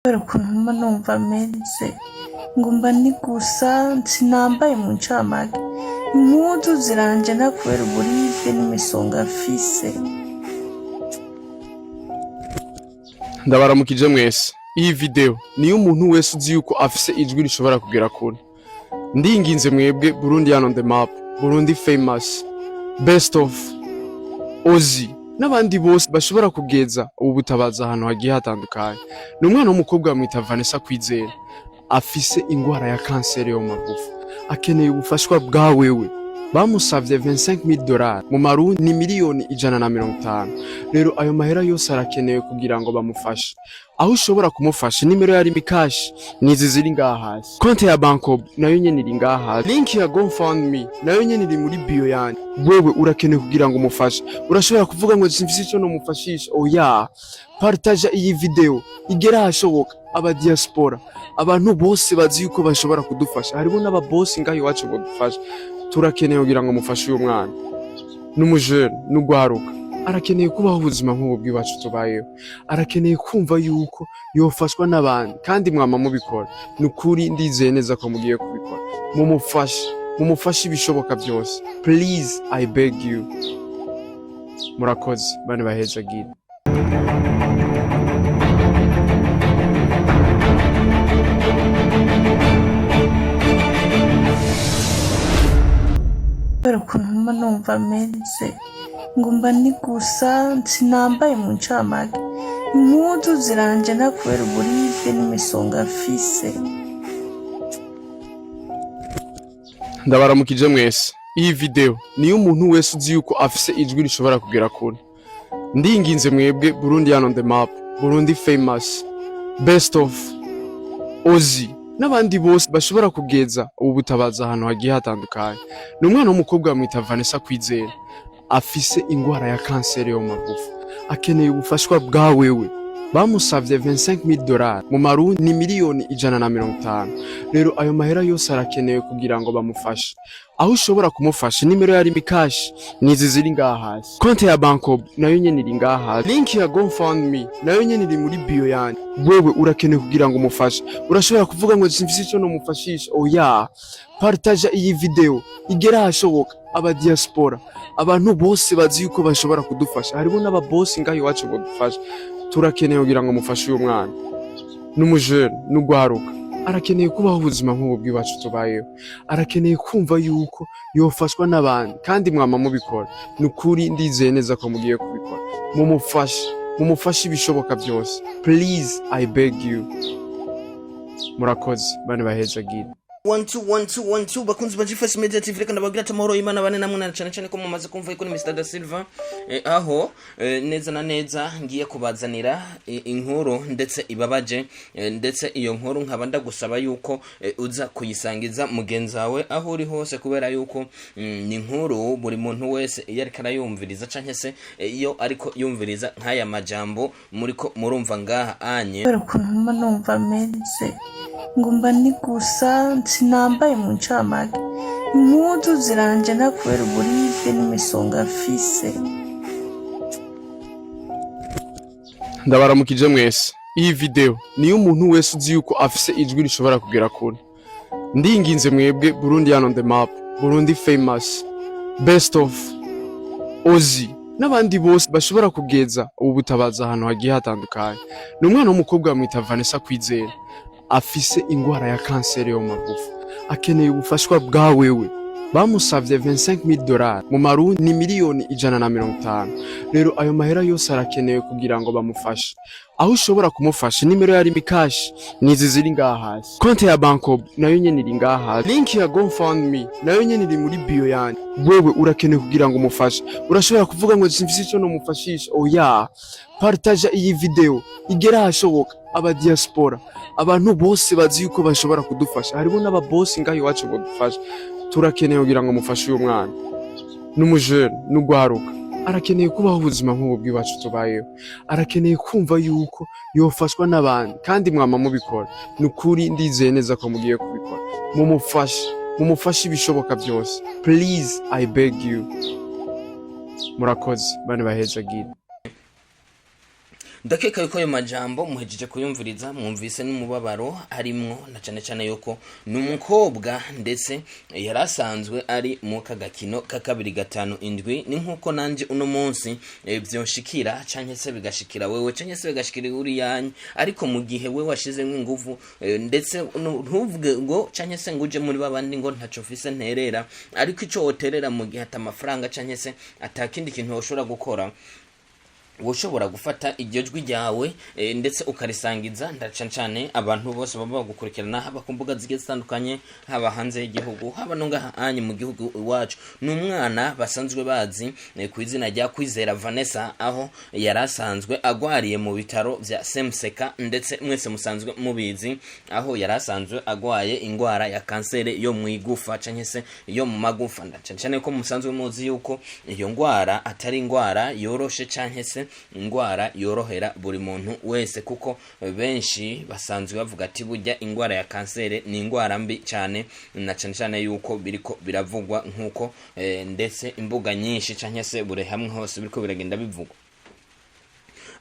Kubera ukuntu mba numva meze, ngumva ni gusa sinambaye mu ncamake, impuzu ziranjena kubera uburibwe n'imisonga mfise. Ndabaramukije mwese. Iyi video niyo umuntu wese uzi yuko afise ijwi rishobora kugera kure. Ndinginze mwebwe Burundi on the map, Burundi famous, best of Ozi n'abandi bose bashobora kugeza ubu butabaza ahantu hagiye hatandukanye. Ni umwana w'umukobwa bamwita Vanessa Kwizera, afise ingwara ya kanseri yo mu magufa, akeneye ubufashwa bwa wewe. Bamusavye 25000 dollars, mu marundi ni 150,000,000. Rero ayo mahera yose arakenewe kugira ngo bamufashe. Aho ushobora kumufasha, nimero ya Lumicash nizi ziri ngaha hasi, konte ya Bancobu nayo nyene iri ngaha hasi, link ya GoFundMe nayo nyene iri muri bio yanje. Wewe urakenewe kugira ngo umufashe. Urashobora kuvuga ngo simfise ico nomufashisha, oya, partaja iyi video igere ahashoboka. Aba diaspora, abantu bose bazi yuko bashobora kudufasha, hariho n'ababosi ngaho iwacu bodufasha. Turakeneye kugira ngo mufashe uyu mwana n'umujene n'ugwaruka. Arakeneye kubaho ubuzima nk'ubu bw'iwacu tubayeho, arakeneye kumva yuko yofashwa n'abandi, kandi mwama mubikora. Ni ukuri ndizeye neza ko mugiye kubikora. Mumufashe, mumufashe ibishoboka byose. Please, I beg you. Murakoze bane, bahezagire. Kubera ukuntu mba numva meze, ngumva ni gusa sinambaye mu ncamake, impuzu ziranjena kubera uburibwe n'imisonga mfise. Ndabaramukije mwese. Iyi video niyo umuntu wese uzi yuko afise ijwi rishobora kugera kure. Ndinginze mwebwe Burundi on the map, Burundi famous, best of Ozi n'abandi bose bashobora kugeza ubu butabaza ahantu hagiye hatandukanye. Ni umwana w'umukobwa bamwita Vanessa Kwizera, afise ingwara ya kanseri yo mu magufa, akeneye ubufashwa bwa wewe. Bamusavye 25000 dollars, mu marundi ni 150,000,000. Rero ayo mahera yose arakenewe kugira ngo bamufashe. Aho ushobora kumufasha, nimero ya Lumicash nizi ziri ngaha hasi, konte ya Bancobu nayo nyene iri ngaha hasi, link ya GoFundMe nayo nyene iri muri bio yanje. Wewe urakenewe kugira ngo umufashe. Urashobora kuvuga ngo simfise ico nomufashisha, oya, partaja iyi video igere ahashoboka. Aba diaspora, abantu bose bazi yuko bashobora kudufasha, hariho n'ababosi ngaho iwacu bodufasha. Turakeneye kugira ngo mufashe uyu mwana n'umujene n'ugwaruka. Arakeneye kubaho ubuzima nk'ubu bw'iwacu tubayeho, arakeneye kumva yuko yofashwa n'abandi, kandi mwama mubikora. Ni ukuri ndizeye neza ko mugiye kubikora. Mumufashe, mumufashe ibishoboka byose. Please, I beg you. Murakoze bane, bahezagire. One two one two one two, bakunzi ba Gfs Media TV, reka ndababwira ati amahoro y'Imana bane namwe, na cyane cyane ko mumaze kumva yuko ni Mr Da Silva, aho neza na neza ngiye kubazanira inkuru ndetse ibabaje, ndetse iyo nkuru nkaba ndagusaba yuko uza kuyisangiza mugenzi wawe aho uri hose, kubera yuko ni inkuru buri muntu wese iyo ariko arayumviriza canke se iyo ariko yumviriza nk'aya majambo muriko murumva ngaha anye. Kubera ukuntu mba numva meze, ngumva ni gusa sinambaye mu ncamake, impuzu ziranjena kubera uburibwe n'imisonga mfise. Ndabaramukije mwese. Iyi video niyo umuntu wese uzi yuko afise ijwi rishobora kugera kure. Ndinginze mwebwe Burundi on the map, Burundi famous, best of Ozi n'abandi bose bashobora kugeza ubu butabaza ahantu hagiye hatandukanye. Ni umwana w'umukobwa bamwita Vanessa Kwizera, afise ingwara ya kanseri yo mu magufa, akeneye ubufashwa bwa wewe. Bamusavye 25000 dollars, mu marundi ni 150,000,000. Rero ayo mahera yose arakenewe kugira ngo bamufashe. Aho ushobora kumufasha, nimero ya Lumicash nizi ziri ngaha hasi, konte ya Bancobu nayo nyene iri ngaha hasi, link ya GoFundMe nayo nyene iri muri bio yanje. Wewe urakenewe kugira ngo umufashe. Urashobora kuvuga ngo simfise ico nomufashisha, oya, partaja iyi video igere ahashoboka. Aba diaspora, abantu bose bazi yuko bashobora kudufasha, hariho n'ababosi ngaho iwacu bodufasha. Turakeneye kugira ngo mufashe uyu mwana n'umujene n'ugwaruka. Arakeneye kubaho ubuzima nk'ubu bw'iwacu tubayeho, arakeneye kumva yuko yofashwa n'abandi, kandi mwama mubikora. Ni ukuri ndizeye neza ko mugiye kubikora. Mumufashe, mumufashe ibishoboka byose. Please, I beg you. Murakoze bane, bahezagire. Ndakeka yuko ayo majambo muhejeje kuyumviriza, mwumvise n'umubabaro arimwo, na cane cane yuko ni umukobwa ndetse yari asanzwe ari mu kagakino ka 257. Ni nk'uko nanje uno munsi vyonshikira, canke se bigashikira wewe, canke se bigashikira uriyanyu. Ariko mu gihe we washizemo inguvu, ndetse ntuvuge ngo canke se ngo uje muri babandi ngo ntaco mfise nterera, ariko ico woterera mu gihe ata amafaranga canke se atakindi kintu woshobora gukora, woshobora gufata iryo jwi ryawe, ndetse ukarisangiza ndacane cane abantu bose baba bagukurikirana, haba ku mbuga zigiye zitandukanye, haba hanze y'igihugu, haba no ngaha anye mu gihugu iwacu. Ni umwana basanzwe bazi ku izina rya Kwizera Vanessa, aho yari asanzwe agwariye mu bitaro vya Semseka, ndetse mwese musanzwe mubizi, aho yari asanzwe agwaye ingwara ya kanseri yo mu igufa canke se yo mu magufa. Ndacane cane ko musanzwe muzi yuko iyo ngwara atari ingwara yoroshe canke se ingwara yorohera buri muntu wese, kuko benshi basanzwe bavuga ati burya ingwara ya kanseri ni ingwara mbi cyane, na cane cane yuko biriko biravugwa nkuko ndetse imbuga nyinshi canke se buri hamwe hose biriko biragenda bivugwa.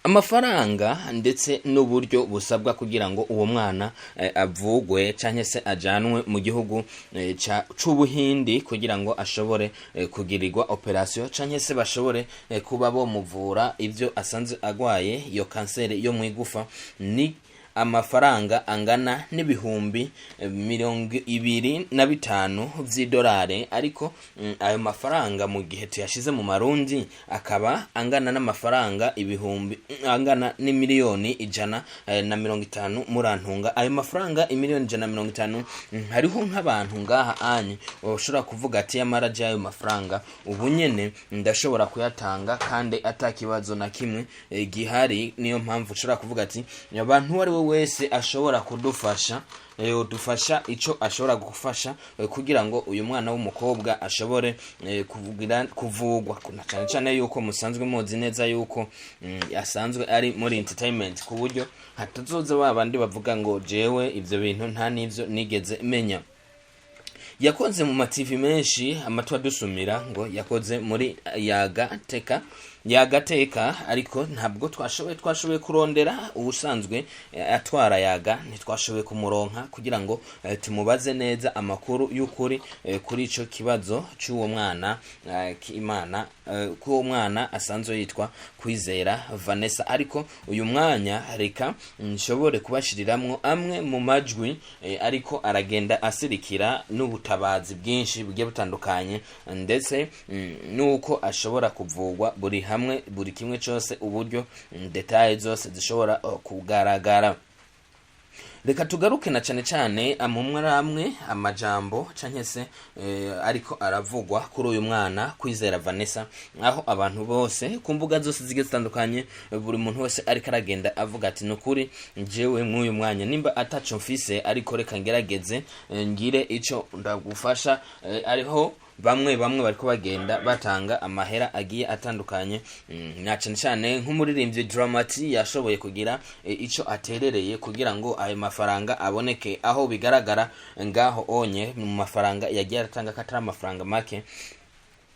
Amafaranga ndetse n'uburyo busabwa kugira ngo uwo mwana avugwe canke se ajanwe mu gihugu c'Ubuhindi kugira ngo ashobore kugirirwa operation canke se bashobore kuba bomuvura ivyo asanzwe agwaye, iyo kanseri yo mwigufa, ni amafaranga angana n'ibihumbi 25 vy'idolari. Ariko ayo mafaranga mu gihe tuyashize mu marundi akaba angana n'amafaranga ibihumbi angana n'imiliyoni ijana na mirongo itanu. Murantunga, ayo mafaranga imiliyoni 150, hariho nk'abantu ngaha anye bashobora kuvuga ati yamara je ayo mafaranga ubu nyene ndashobora kuyatanga kandi ata kibazo na kimwe gihari. Niyo mpamvu ushobora kuvuga ati abantu uwo ari we wese ashobora kudufasha, udufasha ico ashobora gufasha kugira ngo uyu mwana w'umukobwa ashobore kuvugwa, na cane cane yuko musanzwe muzi neza yuko asanzwe ari muri entertainment, ku buryo hatazoza ba bandi bavuga ngo jewe ivyo bintu nta n'ivyo nigeze menya. Yakoze mu ma TV menshi, amatwi adusumira ngo yakoze muri Yagateka, Yagateka, ariko ntabwo twashoboye kurondera ubusanzwe atwara Yaga, ntitwashoboye kumuronka kugira ngo tumubaze neza amakuru y'ukuri kuri ico kibazo c'uwo mwana k'Imana, k'uwo mwana asanzwe yitwa Kwizera Vanessa. Ariko uyu mwanya reka nshobore kubashiriramwo amwe mu majwi ariko aragenda asirikira n'ubutabazi bwinshi bugiye butandukanye, ndetse n'uko ashobora kuvugwa buri hamwe, buri kimwe cyose, uburyo détails zose zishobora kugaragara. Reka tugaruke na cane cane amumwe amwe amajambo canke se ariko aravugwa kuri uyu mwana Kwizera Vanessa, aho abantu bose ku mbuga zose zigiye zitandukanye, buri muntu wese ariko aragenda avuga ati nukuri jewe mw'uyu mwanya nimba ataco mfise, ariko reka ngerageze ngire ico ndagufasha. Ariho bamwe bamwe bariko bagenda batanga amahera agiye atandukanye, na cane cane nk'umuririmbyi Dramati yashoboye kugira ico aterereye kugira ngo ayo mafaranga aboneke, aho bigaragara ngaho onye mu mafaranga yagiye aratanga ko atari amafaranga make.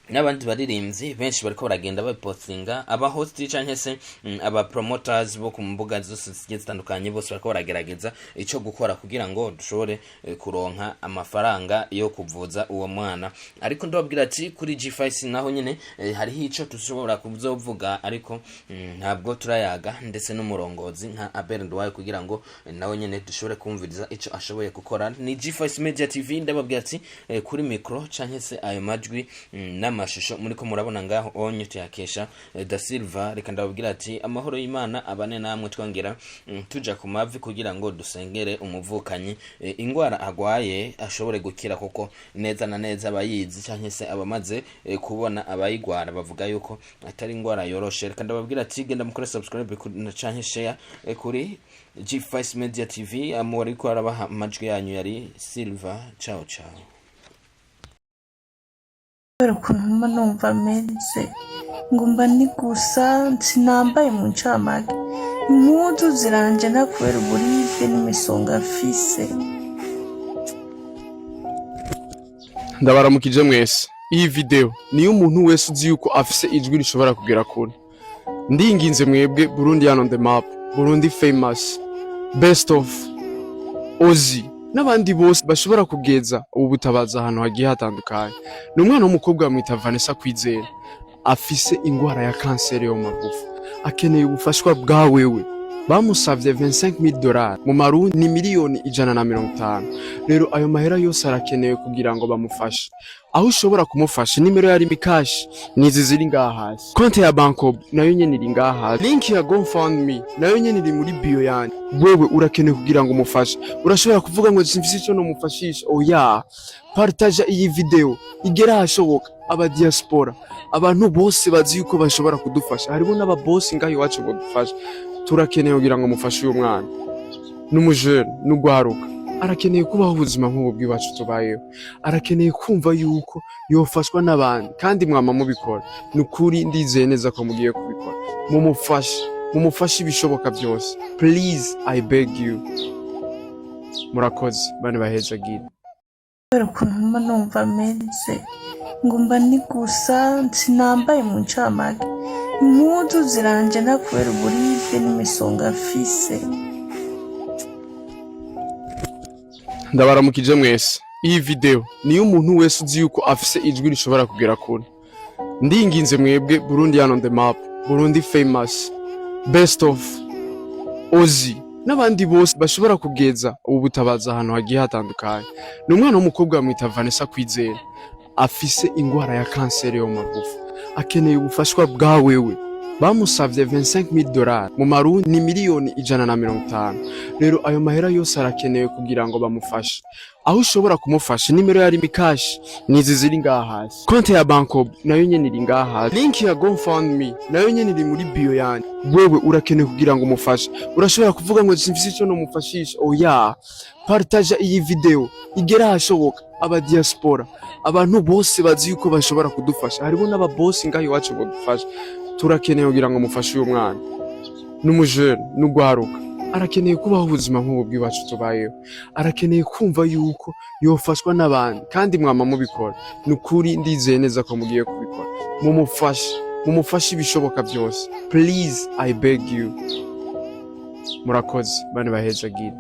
N'abandi baririmbyi benshi bariko baragenda bapostinga, aba host canke se aba promoters bo ku mbuga zose zigiye zitandukanye, bose bariko baragerageza ico gukora kugira ngo dushobore kuronka amafaranga yo kuvuza uwo mwana. Ariko ndababwira ati kuri G5 naho nyene hariho ico dushobora kuzovuga, ariko ntabwo turayaga ndetse n'umurongozi nka Abel Nduwayo kugira ngo nawe nyene dushobore kumviriza ico ashoboye gukora. Ni G5 Media TV. Ndababwira ati kuri micro canke se ayo majwi n'amashusho muriko murabona ngaho onye tuyakesha Da Silva. Reka ndababwira ati amahoro y'Imana abane namwe, twongera tuja ku mavi kugira ngo dusengere umuvukanyi, ingwara agwaye ashobore gukira, kuko neza na neza abayizi canke se abamaze kubona abayigwara bavuga yuko atari ingwara yoroshe. Reka ndababwira ati genda mukore subscribe canke share kuri G5 Media TV. Amu ariko arabaha amajwi yanyu yari Silva. Ciao ciao. Kubera ukuntu mba numva meze, ngumva ni gusa sinambaye. Mu ncamake, impuzu ziranjena kubera uburibwe n'imisonga mfise. Ndabaramukije mwese. Iyi video niyo umuntu wese uzi yuko afise ijwi rishobora kugera kure. Ndinginze mwebwe Burundi on the map, Burundi famous, best of Ozi n'abandi bose bashobora kugeza ubu butabaza ahantu hagiye hatandukanye. Ni umwana w'umukobwa, bamwita Vanessa Kwizera, afise ingwara ya kanseri yo mu magufa, akeneye ubufashwa bwa wewe. Bamusavye 25000 dollars, mu marundi ni 150,000,000. Rero ayo mahera yose arakenewe kugira ngo bamufashe. Aho ushobora kumufasha, nimero ya Lumicash nizi ziri ngaha hasi, konte ya Bancobu nayo nyene iri ngaha hasi, link ya GoFundMe nayo nyene iri muri bio yanjye. Wewe urakenewe kugira ngo umufashe. Urashobora kuvuga ngo simfise ico nomufashisha. Oya, partaja iyi video igera ahashoboka, aba diaspora, abantu bose bazi yuko bashobora kudufasha, harimo n'ababosi ngaho iwacu bodufasha. Turakeneye kugira ngo mufashe uyu mwana n'umujene n'ugwaruka. Arakeneye kubaho ubuzima nk'ubu bw'iwacu tubayeho, arakeneye kumva yuko yofashwa n'abandi, kandi mwama mubikora. Ni ukuri ndizeye neza ko mugiye kubikora. Mumufashe, mumufashe ibishoboka byose. Please, I beg you. Murakoze bane, bahezagire. Kubera ukuntu mba numva meze, ngumva ni gusa sinambaye. Mu ncamake, impuzu ziranjena kubera uburibwe n'imisonga mfise. Ndabaramukije mwese. Iyi video niyo umuntu wese uzi yuko afise ijwi rishobora kugera kure. Ndinginze mwebwe Burundi on the map, Burundi famous, best of Ozi n'abandi bose bashobora kugeza ubu butabaza ahantu hagiye hatandukanye. Ni umwana w'umukobwa, bamwita Vanessa Kwizera, afise ingwara ya kanseri yo mu magufa, akeneye ubufashwa bwa wewe. Bamusavye 25000 dollars, mu marundi ni 150,000,000. Rero ayo mahera yose arakenewe kugira ngo bamufashe. Aho ushobora kumufasha, nimero ya Lumicash nizi ziri ngaha hasi, konte ya Bancobu nayo nyene iri ngaha hasi, link ya GoFundMe nayo nyene iri muri bio yanjye. Wewe urakenewe kugira ngo umufashe. Urashobora kuvuga ngo simfise ico nomufashisha. Oya, partaja iyi video igera ahashoboka, aba diaspora, abantu bose bazi yuko bashobora kudufasha, harimo n'ababosi ngaho iwacu bodufasha. Turakeneye kugira ngo mufashe uyu mwana n'umujene n'ugwaruka. Arakeneye kubaho ubuzima nk'ubu bw'iwacu tubayeho, arakeneye kumva yuko yofashwa n'abandi, kandi mwama mubikora. Ni ukuri ndizeye neza ko mugiye kubikora. Mumufashe, mumufashe ibishoboka byose. Please, I beg you. Murakoze bane, bahezagire.